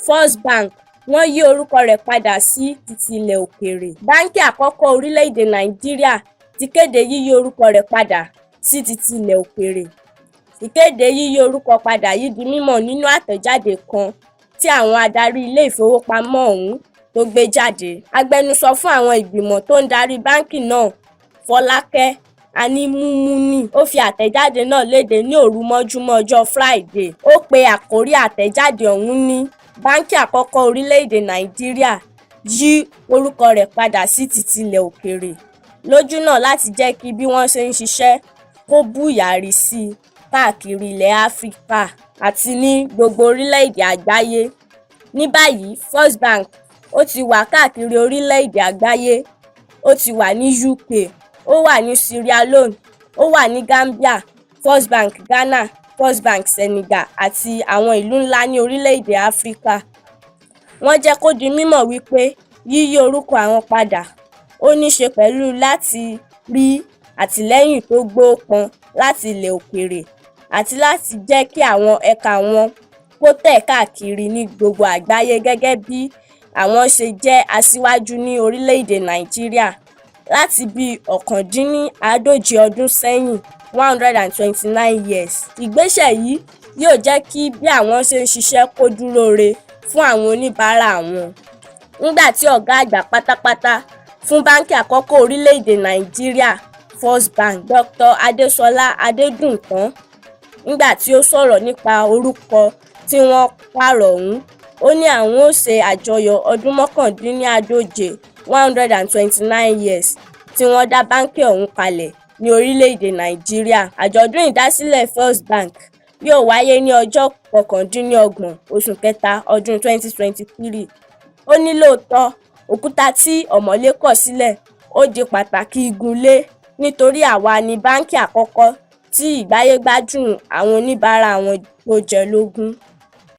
First Bank, wọ́n yí orúkọ rẹ̀ padà sí ti tilẹ̀ òkèèrè. Báńkì àkọ́kọ́ orílẹ̀-èdè Nàìjíríà ti kéde yíyí orúkọ rẹ̀ padà sí ti tilẹ̀ òkèèrè. Ìkéde yíyí orúkọ padà yìí di mímọ̀ nínú àtẹ̀jáde kan tí àwọn adarí ilé ìfowópamọ́ ọ̀hún tó gbé jáde. Agbẹnusọ fún àwọn ìgbìmọ̀ tó ń darí báńkì náà, Fọlákẹ́ Anímúmúní, ó fi àtẹ̀jáde náà léde ní òru mọ́júmọ́ ọjọ́ Friday. Ó pe àkórí àtẹ̀jáde ọ̀hún ní "Báńkì àkọ́kọ́ orílẹ̀-èdè Nàìjíríà yí orúkọ rẹ̀ padà sí ti tilẹ̀ òkèèrè lójúnà láti jẹ́ kí bí wọ́n ṣe ń ṣiṣẹ́ kó búyàrí sí i káàkiri ilẹ̀ Áfíríkà àti ní gbogbo orílẹ̀-èdè àgbáyé." Ní báyìí, First Bank ó ti wà káàkiri orílẹ̀-èdè àgbáyé. Ó ti wà ní UK, ó wà ní Sierra Leone, ó wà ní Gambia, First Bank Ghana, First Bank Senegal àti àwọn ìlú ńlá ní orílẹ̀-èdè Áfíríkà. Wọ́n jẹ́ kó di mímọ̀ wípé yíyí orúkọ àwọn padà ó ní í ṣe pẹ̀lú láti rí àtìlẹ́yìn tó gbópọn láti ilẹ̀ òkèèrè àti láti jẹ́ kí àwọn ẹ̀ka wọn kó tẹ̀ káàkiri ní gbogbo àgbáyé gẹ́gẹ́ bí àwọn ṣe jẹ́ aṣíwájú ní orílẹ̀-èdè Nàìjíríà láti bíi 139 ọdún sẹ́yìn, 129 years. Ìgbésẹ̀ yìí yóò jẹ́ kí bí àwọn ṣe ń ṣiṣẹ́ kó dúróore fún àwọn oníbàárà àwọn. Nígbà tí ọ̀gá àgbà pátápátá fún báńkì àkọ́kọ́ orílẹ̀-èdè Nàìjíríà, First Bank, Dr. Adéṣọlá Adédùntàn, nígbà tí ó sọ̀rọ̀ nípa orúkọ tí wọ́n pààrọ̀ ọ̀hún, ó ní àwọn ó ṣe àjọyọ̀ ọdún 139, 129 years, tí wọ́n dá báńkì ọ̀hún kalẹ̀ ní orílẹ̀-èdè Nàìjíríà. Àjọ̀dún ìdásílẹ̀ First Bank yóò wáyé ní ọjọ́ 29 oṣù kẹta ọdún 2023. Ó ní lóòótọ́, òkúta tí ọmọ̀lé kọ̀ sílẹ̀ ó di pàtàkì igun ilé nítorí àwa ní báńkì àkọ́kọ́ tí ìgbáyé-gbádùn àwọn oníbàárà wọn tó jẹ lógún.